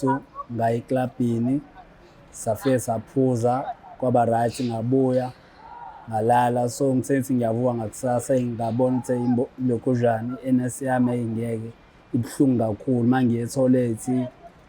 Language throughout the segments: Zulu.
So ngaya eklabhini safike saphuza kwaba right, ngabuya ngalala. So ngithe ngithi ngiyavuka ngakusasa ngabona ukuthi lokhujani i-anus yami ayingeke ibuhlungu kakhulu. Uma ngiye ethoyilethi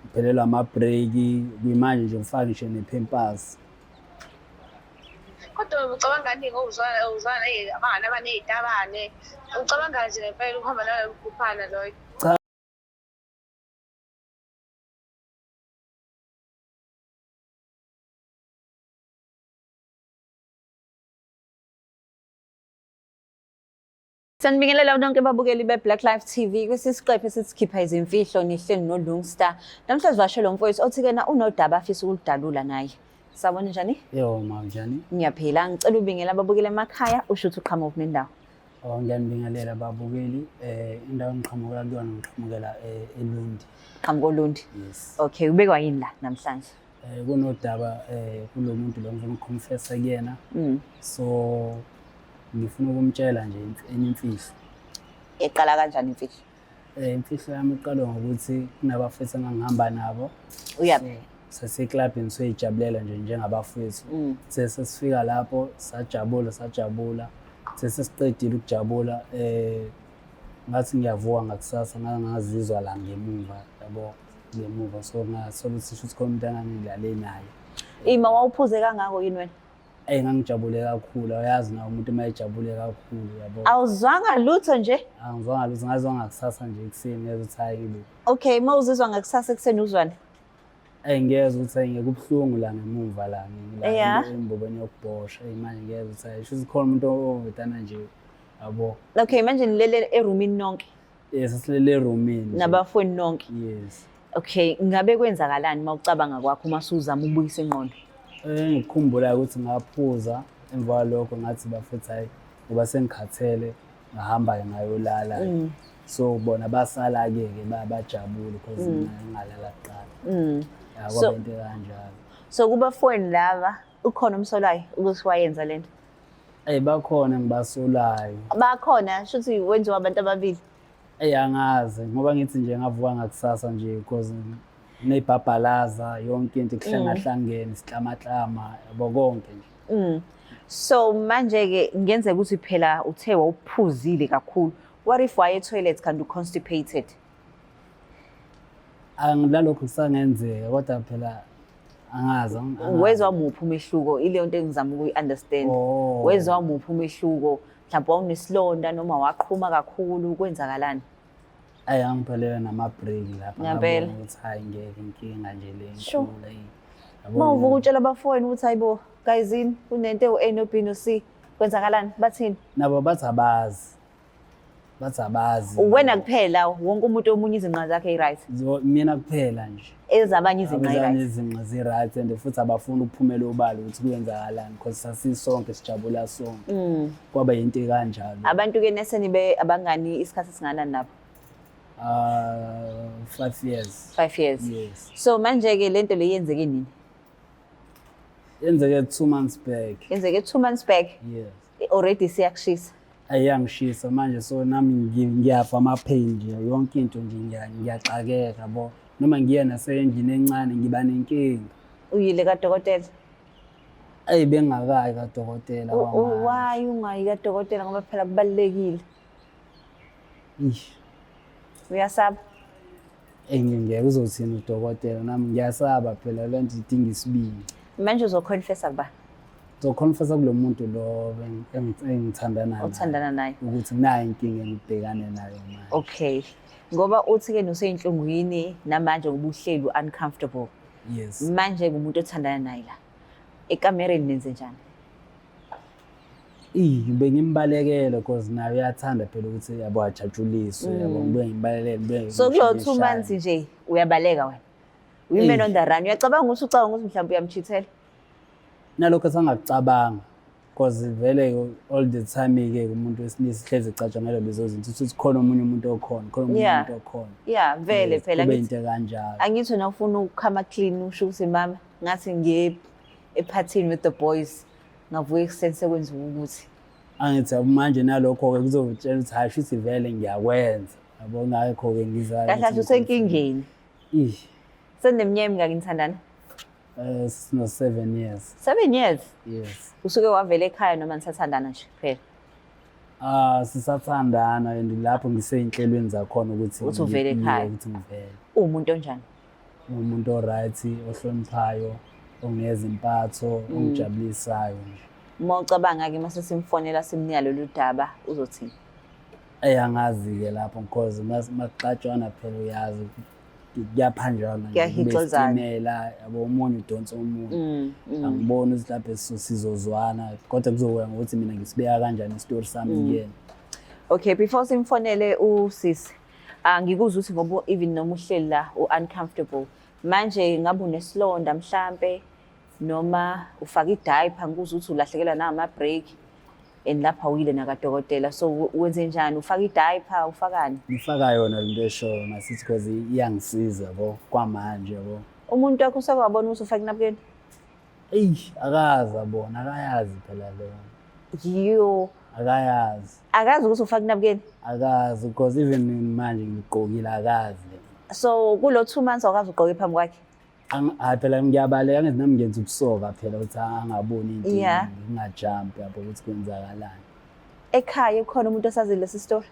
ngiphelelwa ama-break, kuyimanje nje ngifake ngisho ne-pampers. Kodwa ucabanga ngani ngokuzwana uzwana abangani abaney'tabane? Ucabanga nje ngempela ukuhamba naloyo mkhuphana loyo? Cha. Sanibingelela nonke babukeli be-Black Life TV kwesisiqephu esithi izimfihlo nihleli noLungstar. Namhlanje sivakashele umfowethu othi kena unodaba afisa ukuludalula naye. Sawubona, njani? Yebo ma, njani? Ngiyaphila. Ngicela ubingela ababukeli emakhaya usho ukuthi uqhamuka kuphi nendawo. Oh, ngiyanibingelela babukeli. Indawo engiqhamukela kuyona ngiqhamukela eLundi. Qhamuka oLundi. Yes. Okay, ubekwa yini la namhlanje? Kunodaba kulo muntu lo ngifuna ukuconfessa kuyena. So ngifuna ukumtshela nje enye imfihlo. Iqala kanjani imfihlo? Imfihlo yami iqalwe ngokuthi kunabafethu engangihamba nabo. Uyaphi? Saseklabhini soyijabulela nje njengabafethu. Sesifika lapho sajabula sajabula. Sesesiqedile ukujabula ngathi ngiyavuka ngakusasa ngangazizwa la ngemuva yabo, ngemuva so ngasola ukuthi shuthi khona umuntu engangilale naye. Ima wawuphuze kangako yini wena? Eyi, ngangijabule kakhulu, awuyazi nawe umuntu uma ejabule kakhulu yabo. Awuzwanga lutho nje? Angizwanga lutho, ngazwa ngakusasa nje ekuseni ngezwa ukuthi hayi bo. Okay, uma uzizwa ngakusasa ekuseni uzwani? Eyi, ngiyezwa ukuthi hayi ngeke kubuhlungu la ngemuva la la embobeni yokubhosha. Eyi manje ngiyezwa ukuthi hayi shuthi khona umuntu ovedana nje yabo. Okay, manje nilele erumini nonke? Yes, silele erumini. Nabafowenu nonke? Yes. Okay, ngabe kwenzakalani uma ucabanga kwakho uma usuzama ukubuyisa ingqondo? Engikukhumbulayo ukuthi ngaphuza emva kwalokho ngathi bafethu hayi ngoba sengikhathele ngahamba-ke ngayolala. So bona basala-ke ke bajabule because mina ngalala kuqala. Ya, kwaba into kanjalo. So kubafowenu laba ukhona umsolayo ukuthi wayenza lento? Eyi, bakhona engibasolayo. Bakhona, shuthi wenziwa abantu ababili. Eyi, angazi ngoba ngithi nje ngavuka ngakusasa nje because ney'bhabhalaza yonke into kuhlangahlangene siklamaklama yabo konke nje. So manje-ke ngenzeka ukuthi phela uthe wawuphuzile kakhulu. What if waye toilet kanti u-constipated? Nalokho kusangenzeka kodwa phela angazi. Wezwa muphi umehluko? Ileyo nto engizama ukuyi-understand. Oh. Wezwa muphi umehluko? Mhlawumbe wawunesilonda noma waqhuma kakhulu, kwenzakalani? Ayi, angiphelele nama-break lapha. Ngempela. Ngabona ukuthi hayi ngeke inkinga nje le Sure. enkulu, eyi. Yabo, Uma uvuka utshela abafowenu ukuthi hayibo guyzini kunento ewu-A no-B no-C, kwenzakalani? Bathini? Nabo bathi abazi. Bathi abazi. Wena kuphela, wonke umuntu omunye izinqa zakhe i-right. Mina kuphela nje. Ezabanye izinqa Abazane i-right. izinqa zi-right and futhi abafuni ukuphumela obala ukuthi kuyenzakalani because sasisonke sijabula sonke. Kwaba yinto ekanjalo. Abantu-ke nesenibe abangani isikhathi esingakanani nabo? 5 years. 5 years. Yes. So manje-ke lento le yenzeke nini? Yenzeke 2 months back. Yenzeke 2 months back. Yes. Already siyakushisa. Ayangishisa manje so nami ngiyafa ama-pain nje yonke into nje ngiyaxakeka yabo. Noma ngiye nasendlini encane ngiba nenkinga. Uyile kadokotela? Eyi, bengingakayi kadokotela kwamanje. Why ungayi kadokotela ngoba phela kubalulekile? Eish. Uyasaba? Eyi, ngeke uzothini udokotela, nami ngiyasaba phela le nto idinga isibindi. Manje uzoconfessa kuba? Ngizoconfessa kulo muntu lo engithandana naye. Othandana naye. Ukuthi nayi inkinga engibhekane nayo manje. Okay. Ngoba uthi-ke noseyinhlungwini namanje ngoba uhleli u-uncomfortable. Yes. Manje ngumuntu othandana naye la. Ekamereni nenze njani? Eyi, bengimbalekele because naye uyathanda phela ukuthi yabo ajatshuliswe yabo, ngibuye ngimbalekele, ngibuye So kulo ngimshaye. 2 months nje uyabaleka wena. Uyi-man Eyi. on the run. Uyacabanga ukuthi ucabanga ukuthi mhlawumbe uyamchithela? Nalokho sangakucabanga because vele all the time-ke umuntu wesilisa hlezi ecatshangelwa lezo zinto ukuthi khona omunye umuntu okhona, khona omunye umuntu okhona. Yeah, vele Yes, phela kube angithi into kanjalo. Angithi wena ufuna ukukhama clean usho ukuthi mama ngathi ngiye ephathini with the boys ngavuka ekuseni sekwenziwa ukuthi. Angithi manje nalokho-ke kuzotshela ukuthi hayi shuthi vele ngiyakwenza. Yabo ngakho-ke ngiza Kahle kahle usenkingeni. Ih. Seneminyaka emingaki nithandana? Sino 7 years. 7 years. Yes. Usuke wavela ekhaya noma nisathandana nje kuphela? Ah, sisathandana and lapho ngiseyinhlelweni zakhona ukuthi Ukuthi uvele ekhaya. Ukuthi ngivele. Uwumuntu onjani? Umuntu o-right, ohloniphayo, ongezimpatho, ongijabulisayo nje. Uma ucabanga-ke uma sesimfonela simnika lolu daba uzothini? Eyi, angazi-ke lapho because makuxatshwana phela uyazi kuyaphanjwana nje, kube Kuyahixizana. isitimela, yabo, omunye udonsa omunye. Angiboni ukuthi lapho sizozwana, kodwa kuzokuya ngokuthi mina ngisibeka kanjani isitori sami kuyena. Okay, before simfonele usisi, ngikuzwa ukuthi ngoba even noma uhleli la u-uncomfortable. Manje ngabe unesilonda mhlampe noma ufaka i-diaper, ngikuzwa ukuthi ulahlekelwa nama-break and lapha awuyile nakadokotela. So wenze njani? Ufaka i-diaper, ufakani? Ngifaka yona lento eshoyo masithi because iyangisiza yabo kwamanje yabo. Umuntu wakho usake wabona ukuthi ufaka inabukeni? Eyi, akazi abona, akayazi phela leyo. Yo. Akayazi. Akazi ukuthi ufaka inabukeni? Akazi because even manje ngigqokile akazi. So kulo 2 months awukazi ugqoke phambi kwakhe? Hayi phela ngiyabaleka, angithi nami ngenza ubusoka phela ukuthi angaboni into, ngingajump yabo ukuthi kwenzakalani. Ekhaya ukhona umuntu osazi lesi story?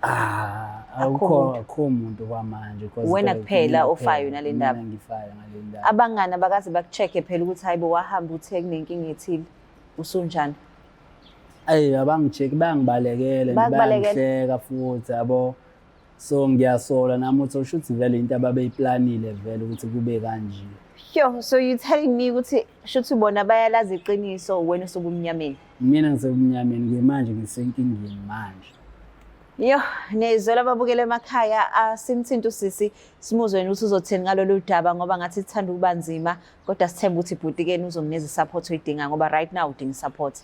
Ah, Akukho akukho muntu. Akukho muntu kwamanje because Wena phela kuphela mina ofayo kuphela, nale ndaba. mina ngifayo ngale ndaba. Abangani abakaze baku-check-e phela ukuthi hayibo wahamba uthe kunenkinga ethile, usunjani? Ayi, abangi-check bayangibalekela, Bayakubalekela? bayangihleka futhi yabo. So ngiyasola nami ukuthi usho ukuthi vele into ababeyiplanile vele ukuthi kube kanje. Yo, so you telling me ukuthi shuthi bona bayalazi iqiniso, wena usubumnyameni? Mina ngisebumnyameni ke manje, ngisenkingeni manje. Yo, niyizwela ababukela emakhaya, asimthinta usisi simuzwe ukuthi uzothini ngalolu daba ngoba ngathi sithanda ukuba nzima, kodwa sithemba ukuthi bhuti keni uzomnikeza i-support oyidinga ngoba right now udinga i-support.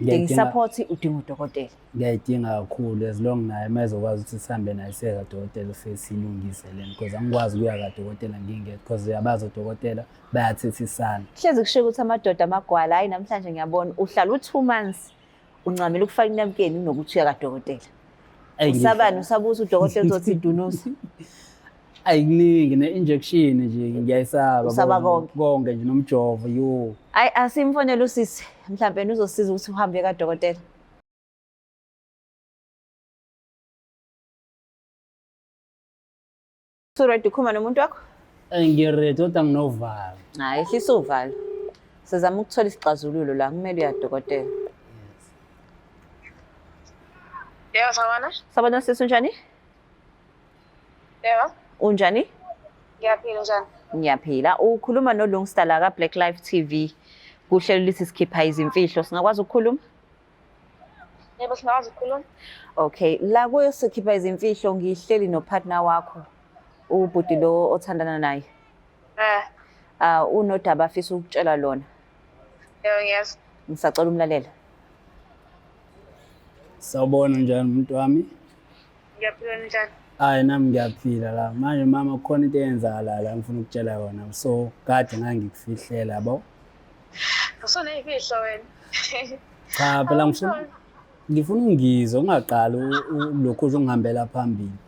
Udinga i-support, udinga udokotela. Ngiyayidinga kakhulu, as long naye uma ezokwazi ukuthi sihambe naye siye kadokotela ufike siyilungise lento, because angikwazi ukuya kadokotela ngingedwa because uyabazi odokotela bayathethisana. Hlezi kushiwo ukuthi amadoda amagwala, hayi namhlanje ngiyabona uhlala u-2 months uncamela ukufaka inabukeni kunokuthi uya kadokotela. Ayi, Usabani usabuza udokotela uzothi dunusa. Ayi, kuningi, ne-injection nje ngiyayisaba. Usaba bona. Konke. Konke nje, nomjovo yo. Hayi, asimfonele usisi, mhlawumbe uzosiza ukuthi uhambe uye kadokotela. Usu-ready ukukhuluma nomuntu wakho? Ngi-ready kodwa nginovalo. Hayi, ehlisa uvalo. Sizama ukuthola isixazululo la, kumele uya dokotela. Yebo, sawubona. Sawubona sisi, unjani? Yebo. Unjani? Ngiyaphila, njani? Ngiyaphila. Ukhuluma noLungstar la ka-Black Life TV. Kuhlelo lithi sikhipha izimfihlo. Singakwazi ukukhuluma? Yebo, singakwazi ukukhuluma. Okay, la kuyo sikhipha izimfihlo ngihleli no-partner wakho, ubhuti lo othandana naye. Unodaba afisa ukutshela lona. Yebo, ngiyezwa. Ngisacela umlalela. Sawubona, njani umuntu wami? Ngiyaphila, njani? Hayi, nami ngiyaphila la. Manje mama kukhona into eyenzakalayo la ngifuna ukutshela yona. So kade ngangikufihlela yabo. Usuneyimfihlo wena. Cha phela ngifuna ungizwe ungaqali lokhu nje ungihambela phambili.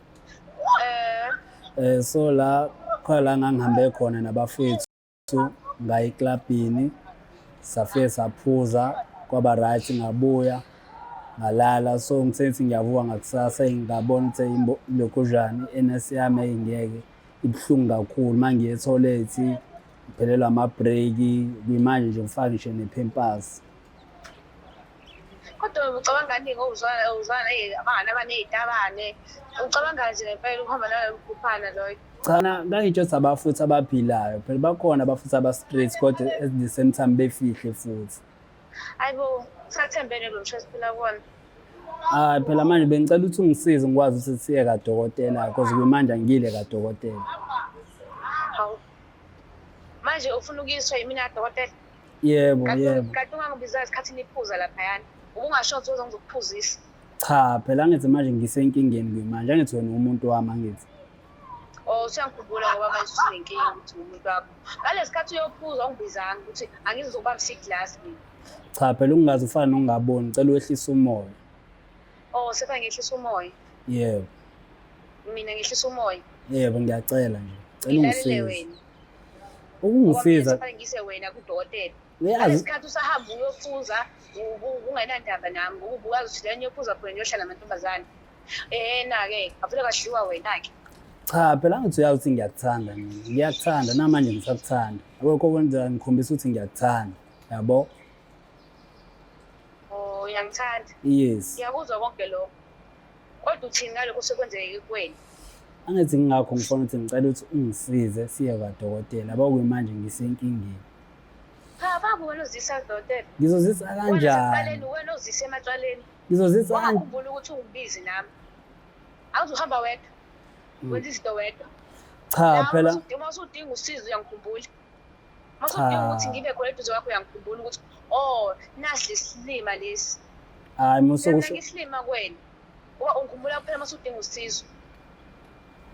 So la khona la ngangihambe khona nabafethu ngaya eklabhini, safike saphuza kwaba right, ngabuya ngalala. So ngithe ngiyavuka ngakusasa ngabona ukuthi lokhujani i-anus yami ayingeke ibuhlungu kakhulu. Uma ngiye ethoyilethi ngiphelelwa ama-break, kuyimanje nje ngifake ngisho ne-Pampers. Kodwa ucabanga ngani ngokuzwana uzwana abangani abaney'tabane? Ucabanga nje ngempela ukuhamba naloyo mkhuphana loyo? Cha, ngangitsho ukuthi abafuthi abaphilayo phela bakhona abafuthi aba-straight kodwa at the same time befihle futhi. Hayi bo, sathembene lo msho esiphila kuwona. Hayi phela manje bengicela ukuthi ungisize ngikwazi ukuthi siye kadokotela because kuyimanje angiyile kadokotela. Hawu. Manje ufuna ukuyiswa yimina kadokotela? Yebo, yebo. Kanti ungangibiza isikhathi niphuza laphayana. Ubungasho ukuthi uze ngizokuphuzisa. Cha phela angithi manje ngisenkingeni kuyimanje, angithi wena umuntu wami angithi. Oh, usuyangikhumbula ngoba manje usunenkinga ukuthi umuntu wakho. Ngalesi sikhathi uyophuza ungibizanga ukuthi angizokubambisa iglasi mina. Cha phela ungaze ufane nokungaboni, ngicela wehlise umoya. Oh, sefa ngehlisa umoya. Yebo. Mina ngehlisa umoya. Yebo, ngiyacela nje. Ngicela Ngilalele ungisize. wena. Ukungisiza Ngoba mina ngise wena kudokotela. uyazi Ngalesi usahamba uyophuza ungenandaba nami ngoba ubukazi ukuthi la ngiyophuza khona ngiyohlala namantombazane. Ena-ke avele kadliwa wena-ke. Cha, phela angithi uyazi ukuthi ngiyakuthanda mina. Ngiyakuthanda namanje ngisakuthanda. Akukho okwenza ngikhombisa ukuthi ngiyakuthanda. Yabo? Oh, uyangithanda. Yes. Ngiyakuzwa konke lokho. Kodwa uthini ngalokho sekwenzeke kuwena? Angithi ngingakho ngifuna ukuthi ngicela ukuthi ungisize siye kwadokotela. Yabo, kuyimanje ngisenkingeni. Cha, babu wena uzisa kudokotela. Ngizozisa Wena kanjani? sekuqaleni wena uzise ematshwaleni. Ngizozisa kanjani? Wangakhumbula ukuthi ungibize nami. Awuzuhamba wedwa. Wenza izinto wedwa. Cha phela Uma usudinga usizo uyangikhumbula. Uma usudinga ukuthi Cha. ngibe khona eduze kwakho uyangikhumbula ukuthi oh, nasi lesilima lesi. Hayi, musukusho Mina ngisilima kuwena. Ngoba ungikhumbula kuphela uma usudinga usizo.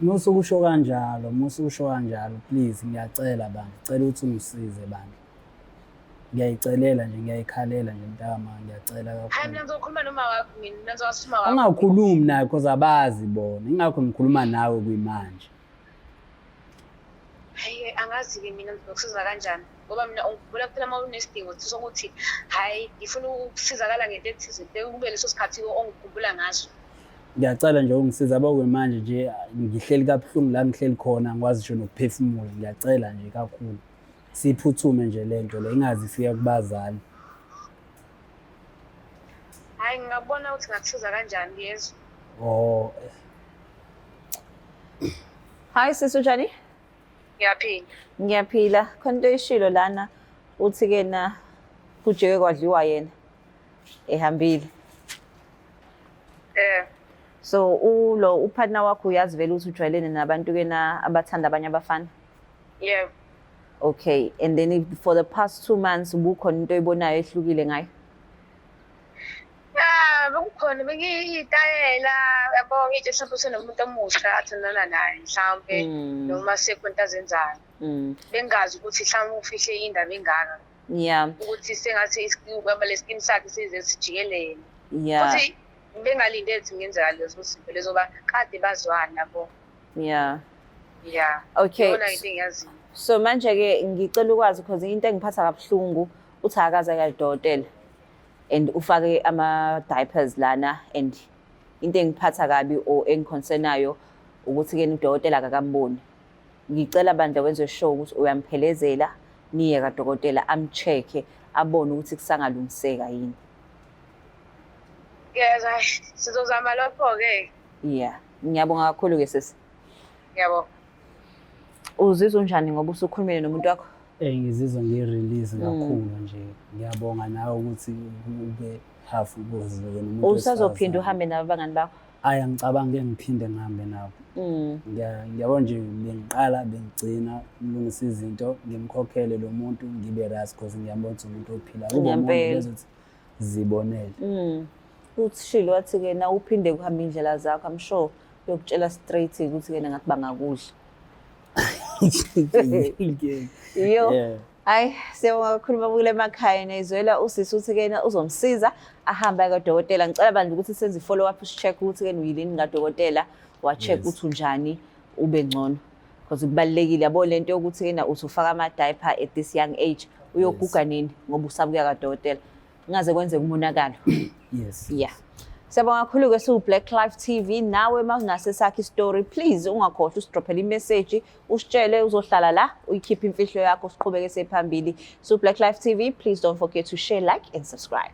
Musukusho kanjalo, musukusho kanjalo, please ngiyacela bandla. Cela ukuthi ungisize bandla. Ngiyayicelela nje, ngiyayikhalela nje mntama, ngiyacela Hayi, kakhulu. mina ngizokhuluma noma wakho, mina ngizowazi uma wakho. Ungakhulumi naye because abazi bona. Ingakho ngikhuluma nawe kuyimanje. Hayi, angazi-ke mina ngizokusiza kanjani ngoba mina ungikhumbula kuphela uma unesidingo sokuthi hhayi, ngifuna ukusizakala ngento ethize, kube leso sikhathi ongikhumbula ngaso. Ngiyacela nje ungisiza, yabo, kuyimanje nje ngihleli kabuhlungu la ngihleli khona, angikwazi ngisho nokuphefumula. Ngiyacela nje kakhulu. Siphuthume nje lento le ingaze ifike kubazali. Hhayi, ngingabona ukuthi ngakusiza kanjani, ngiyezwa. Oh, Hi sisi, unjani? Ngiyaphila. Ngiyaphila. Khona into oyishilo lana, uthi ke na kujeke kwadliwa yena ehambile. Eh. So ulo upartner wakho uyazi vele ukuthi ujwayelene nabantu ke na abathanda abanye abafana? Yebo. Okay, and then if, for the past 2 months ubukhona into oyibonayo ehlukile ngayo? Ya, bekukhona bengiyitayela, yabo, ngithi mhlawumbe usenomuntu omusha athandana naye mhlawumbe noma sekho into azenzayo. Bengazi ukuthi mhlawumbe ufihle indaba engaka ukuthi sengathi kwaba le skin sakhe size sijikelele. Futhi bengalindele ukuthi kungenzeka lezo zinto lezo ngoba kade bazwana, yabo. Yeah. Iyona into engiyaziyo. So manje ke ngicela ukwazi, because into engiphatha kabuhlungu uthi akaze akadokotela and ufake ama diapers lana, and into engiphatha kabi or engiconcernayo ukuthi ke udokotela akakamboni. Ngicela bandla wenze sure ukuthi uyamphelezela niye kadokotela, amcheck, abone ukuthi kusangalungiseka yini. Ngiyezwa, sizozama lokho-ke. Yeah. Ngiyabonga kakhulu ke sisi. Ngiyabonga. Uzizwa unjani ngoba usukhulumile nomuntu wakho? Ngizizwa ngiyi-release kakhulu nje. Ngiyabonga nawe ukuthi ube half ukuze nomuntu Usazophinda wesifazane. uhambe nabo abangani bakho? Ayi, angicabangi ngeke ngiphinde ngihambe nabo. Ngiyabona nje bengiqala bengigcina ngilungisa izinto, ngimkhokhele lo muntu, ngibe right because ngiyambona ukuthi umuntu ophila. Kube umuntu bezothi zibonele. Uthishilo wathi ke na uphinde kuhamba indlela zakho, I'm sure uyokutshela straight ukuthi ke ngathi bangakudla. Yo. Hayi, siyabonga kakhulu babukele emakhaya, niyizwela usisi uthi kena uzomsiza ahambe kadokotela. Ngicela bandla ukuthi senze i-follow up, check ukuthi kena uyilini kadokotela, wa-check ukuthi unjani, ube ngcono. Because kubalulekile, yabo, lento yokuthi kena uthi ufaka ama-diaper at this young age, uyoguga nini ngoba usabuya kadokotela. Kungaze kwenzeke umonakalo. Yeah. Siyabonga kakhulu ke siwu Black Life TV. Nawe mawunase sakhe istory, please ungakhohlwa usidrophele imessage, usitshele, uzohlala la uyikhiphe imfihlo yakho, siqhubeke sephambili. So Black Life TV, please don't forget to share, like and subscribe.